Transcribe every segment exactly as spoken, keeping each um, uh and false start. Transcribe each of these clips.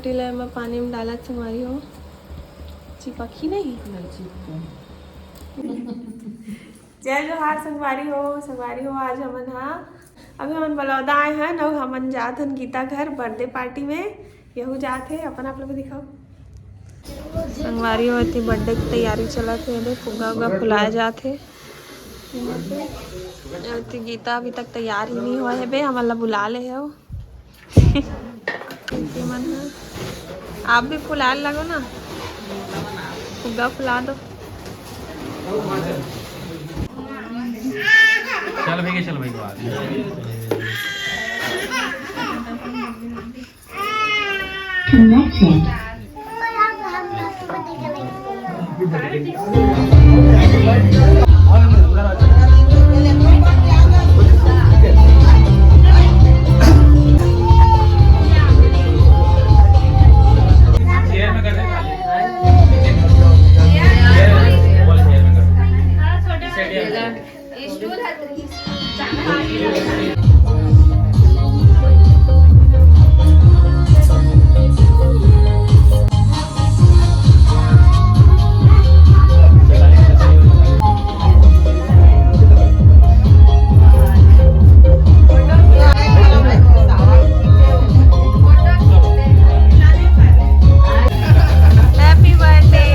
रोटी ला एमा पानी में डालत संगवारी हो, चिपकही नहीं। जय जोहार संगवारी हो, संगवारी हो, आज हमन हा, अभी हमन बलौदा आए हन अउ हमन जात हन गीता घर birthday party में। यहू जात हे, अपन आप लोग दिखाओ। संगवारी हो, एती birthday की तैयारी चलत हे, देख फुग्गा उग्गा फुलाए जात हे। एती गीता अभी तक तैयार ही नहीं हुआ है बे, हमन ला बुला ले हो। एती मन ह। आप भी फुलाए लगो ना, फुग्गा फुला दो। चल भैया, चल भैया, आ गया। Connected. Happy birthday.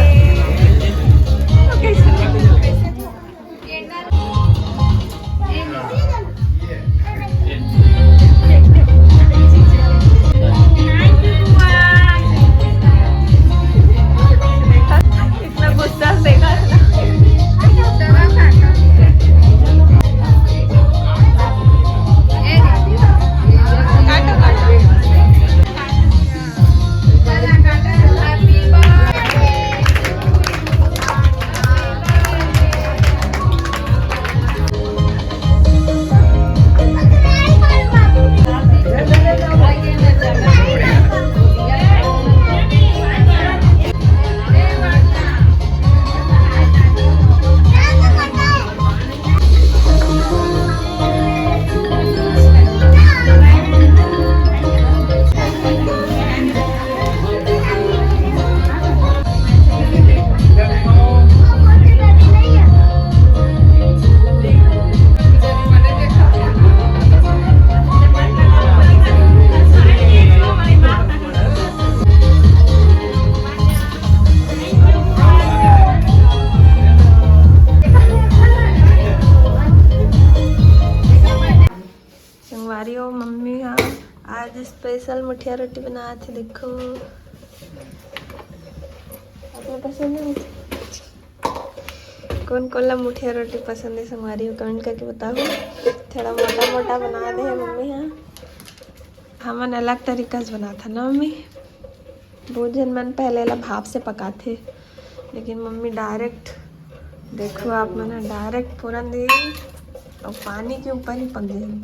इतना गुस्सा से देखा था। काटो, काटो। संगवारी हो, मम्मी हा आज special मुठिया रोटी बनात हे। देखो, अपने पसंद है। कौन कौन ला मुठिया रोटी पसंद है संगवारी हो, comment करके बताओ। थोड़ा मोटा मोटा बना दे है मम्मी हा। हमन अलग तरीका से बनात हन ना मम्मी। बहुत झन मन पहले ला भाप से पकाथे, लेकिन मम्मी direct, देखो आप मन, direct फोरन दे अउ पानी के ऊपर ही पक जाही।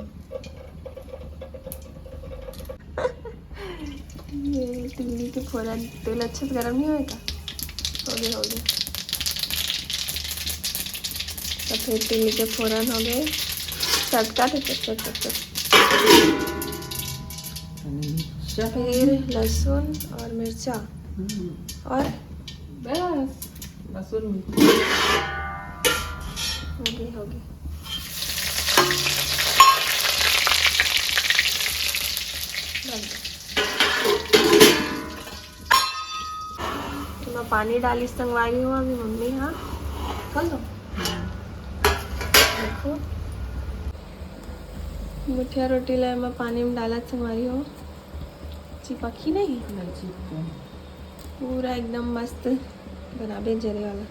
ये तिल्ली के फोरन, तेल अच्छे से गरम नहीं होएगा। हो गया, हो गया। सफेद तिल्ली के फोरन हो गए। चटका थे, चट, चट, चट, चट। फिर लहसुन और मिर्चा। हम्म। और बस, लहसुन मिर्चा। हो गई, हो गई। बन गई। एमा पानी डालिस संगवारी हो अभी मम्मी हा। खोल दो। देखो, मुठिया रोटी ला एमा पानी में डालत संगवारी हो, चिपकही नहीं। नहीं चिपके। पूरा एकदम मस्त बनाबे जरे वाला।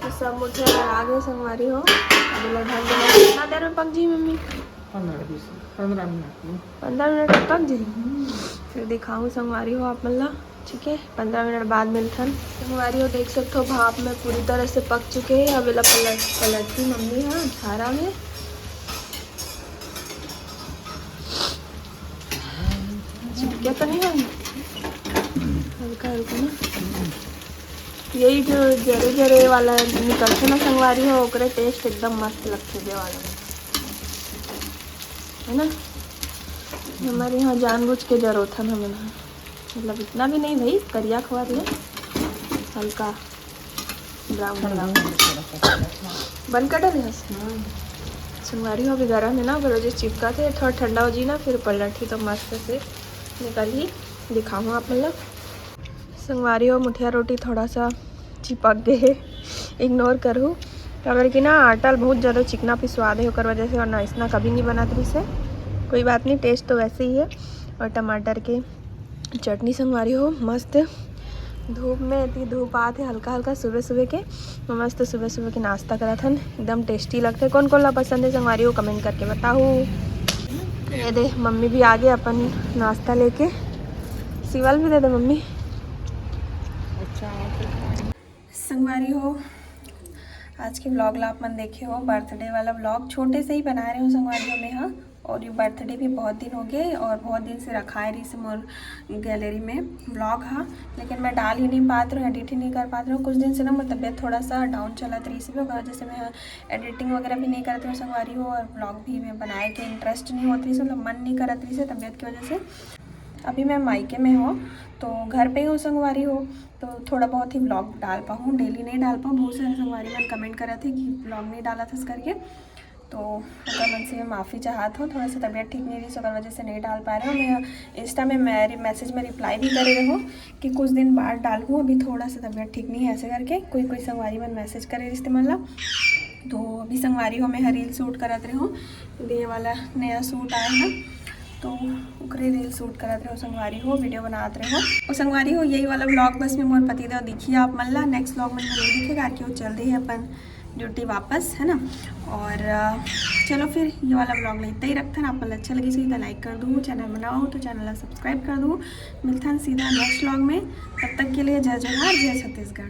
तो सब मुठिया बना गए संगवारी हो। अब एला ढक देना। कितना देर में पक जी मम्मी? पंद्रह बीस, पंद्रह मिनट में। पंद्रह मिनट में पक जी। फिर दिखाऊँ संगवारी हो आप मन ला, ठीक है? पंद्रह मिनट बाद मिलथन। संगवारी हो, देख सकते हो भाप में पूरी तरह से पक चुके हैं। अब एला पलट, पलटती मम्मी हा झारा में। चिपके तो नहीं होंगे? हल्का हल्का ना। यही जो जरे जरे वाला निकलथे ना संगवारी हो, ओकरे taste एकदम मस्त लगथे दे वाला में। है ना, हमर यहाँ जानबूझ के जरोथन हमन ह, मतलब इतना भी नहीं भाई, करिया खवा दिया, हल्का ब्राउन ब्राउन। बंद कर डाले हस। संगवारी हो, अभी गरम है ना, ओकर वजह से चिपकाथे, थोड़ा ठंडा हो जी ना, फिर पलटही तो मस्त से निकलही। दिखाहूँ आप मन ला। संगवारी हो, मुठिया रोटी थोड़ा सा चिपक गए हे, इग्नोर करू। काबर कि ना आटा ल बहुत ज़्यादा चिकना पिसवा दे, ओकर वजह से, वरना अइसना कभी नहीं बनत रहिस हे। कोई बात नहीं, टेस्ट तो वैसे ही है। और टमाटर के चटनी संगवारी हो, मस्त धूप में, इतनी धूप आत है हल्का हल्का सुबह सुबह के, मस्त सुबह सुबह के नाश्ता करत हन, एकदम टेस्टी लगथे। कौन कौन ला पसंद है संगवारी हो, कमेंट करके बताओ। ये दे मम्मी भी आ गए अपन नाश्ता लेके, सिवल भी दे दे मम्मी। अच्छा, संगवारी हो, आज के व्लॉग ला आप मन देखे हो, बर्थडे वाला व्लॉग छोटे से ही बना रहे हो संगवारी हो मैं, हाँ। और ये बर्थडे भी बहुत दिन हो गए और बहुत दिन से रखाए रहिस मोर गैलरी में व्लॉग, हाँ, लेकिन मैं डाल ही नहीं पात रहूँ, एडिट ही नहीं कर पात रहूँ। कुछ दिन से ना मोर तबीयत थोड़ा सा डाउन चलत रहिस, ओकर वजह से मैं एडिटिंग वगैरह भी नहीं करत रहूँ संगवारी हो, और व्लॉग भी मैं बनाए के इंटरेस्ट नहीं होत रहिस, मतलब मन नहीं करत रहिस तबीयत की वजह से। अभी मैं मायके में हूँ, तो घर पे ही हूँ संगवारी हो, तो थोड़ा बहुत ही व्लॉग डाल पाऊँ, डेली नहीं डाल पाऊँ। बहुत सारे संगवारी मन कमेंट करत हे कि व्लॉग नहीं डालत हस करके, तो ओकर मन से मैं माफ़ी चाहत हूँ। थोड़ा सा तबीयत ठीक नहीं रहिस, ओकर वजह से नहीं डाल पा रहे हूँ। मैं इंस्टा में मेरे मैसेज में रिप्लाई भी करे रहूँ कि कुछ दिन बाद डालूँ, अभी थोड़ा सा तबीयत ठीक नहीं है, ऐसे करके कोई कोई संगवारी मन मैसेज करे रहिस ते मन ला। तो अभी संगवारी हो, मैं रील शूट करत रहूँ, ये वाला नया सूट आया है, तो ओकरे रील शूट करत रहो संगवारी हो, वीडियो बनात रहो। और संगवारी हो, यही वाला व्लॉग बस में मोर पति देव दिखी आप मन ला, नेक्स्ट व्लॉग में नहीं दिखे, काबर कि वो चल रही है अपन ड्यूटी वापस, है ना। और अ, चलो फिर ये वाला व्लॉग ला इतना ही रखथन। आप मन ला अच्छा लगिस होही तो लाइक कर दू, चैनल बनाओ तो चैनल ला सब्सक्राइब कर दू। मिलथन सीधा नेक्स्ट व्लॉग में, तब तक के लिए जय जोहार, जय छत्तीसगढ़।